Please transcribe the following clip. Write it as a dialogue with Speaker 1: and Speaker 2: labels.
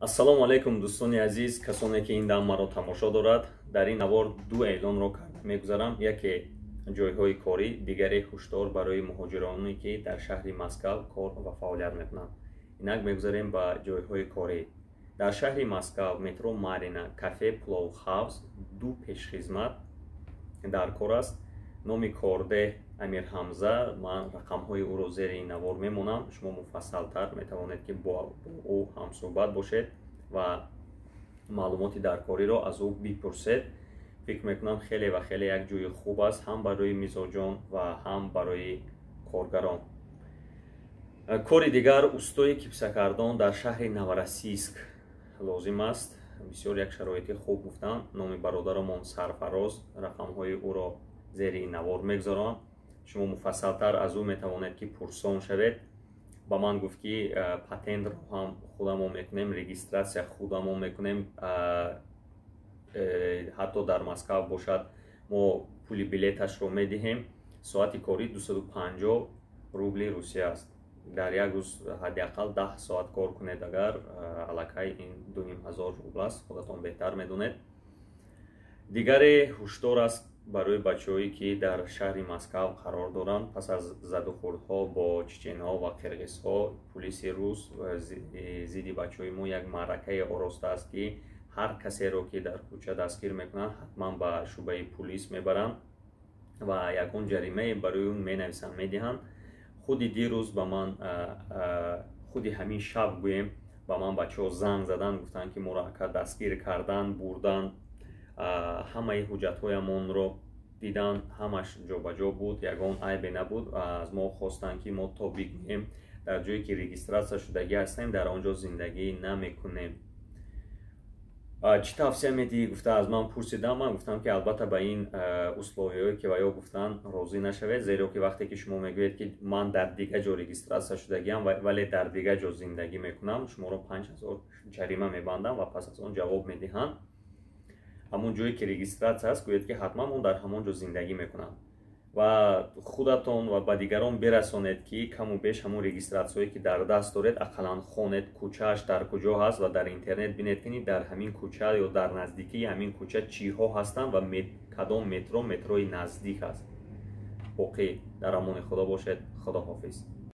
Speaker 1: Ассалому алайкум, дӯстони азиз, касоне ки ин дам маро тамошо дорад. Дар ин навор ду эълонро карда мегузарам: яке ҷойҳои корӣ, дигаре ҳушдор барои муҳоҷироне, ки дар шаҳри Москав кор ва фаъолият мекунанд. Инак, мегузарем ба ҷойҳои корӣ. Дар шаҳри Москав, метро Марина, кафе Плов Хаус ду пешхизмат дар кор аст. Номи кордеҳ Амирҳамза. Ман рақамҳои ӯро зери ин навор мемонам. Шумо муфассалтар метавонед, ки бо ӯ ҳамсӯҳбат бошед ва маълумоти даркориро аз ӯ бипурсед. Фикр мекунам, хеле ва хеле як ҷои хуб аст ҳам барои мизоҷон ва ҳам барои коргарон. Кори дигар: устои кипсакардон дар шаҳри Новороссийск лозим аст. Бисёр як шароити хуб гуфтанд. Номи бародарамон Сарфароз. Рақамҳои ӯро зери ин навор мегузорам. Шумо муфассалтар аз ӯ метавонед, ки пурсон шавед. Ба ман гуфт, ки патентро ҳам худамон мекунем, регистрация худамон мекунем, ҳатто дар Москав бошад, мо пули билеташро медиҳем. Соати корӣ 250 рубли Русия аст. Дар як рӯз ҳадди ақал 10 соат кор кунед агар, аллакай ин 2500 рубл аст. Худатон беҳтар медонед. Дигаре ҳушдор аст барои бачаҳое, ки дар шаҳри Москав қарор доранд. Пас аз задухӯрдҳо бо чеченҳо ва қирғизҳо, пулиси рус зидди бачаҳои мо як маъракае оростааст, ки ҳар касеро, ки дар кӯча дастгир мекунанд, ҳатман ба шӯъбаи пулис мебаранд ва ягон ҷаримае барои ӯ менависанд, медиҳанд. Худи дирӯз ба ман, худи ҳамин шаб гӯем, ба ман бачаҳо занг заданд, гуфтанд, ки моро, ака, дастгир карданд, бурданд, ҳамаи ҳуҷҷатҳоямонро дидан, ҳамаш ҷобаҷо буд, ягон айбе набуд. Аз мо хостанд, ки мо то бигӯем, дар ҷое ки регистрация шудагӣ ҳастем, дар он ҷо зиндагӣ намекунем. Чӣ тавсия медиҳӣ, гуфта аз ман пурсидам. Ман гуфтам, ки албатта ба ин условия ҳое, ки ва ё гуфтанд, розӣ нашавед, зеро ки вақте ки шумо мегӯед, ки ман дар дигар ҷо регистрация шудагиам, вале дар дигар ҷо зиндагӣ мекунам, шуморо 5000 ҷарима мебандам ва пас аз он ҷавоб медиҳанд. Ҳамон ҷое ки регистрация аст, гӯед, ки ҳатман мо дар ҳамон ҷо зиндагӣ мекунам ва худатон ва ба дигарон бирасонед, ки каму беш ҳамон регистрация ҳое, ки дар даст доред, ақаллан хонед, кӯчааш дар куҷо ҳаст ва дар интернет бинед, ки дар ҳамин кӯча ё дар наздикии ҳамин кӯча чиҳо ҳастанд ва кадом метро, метрои наздик аст. Боқӣ дар амони Худо бошед. Худоҳофиз.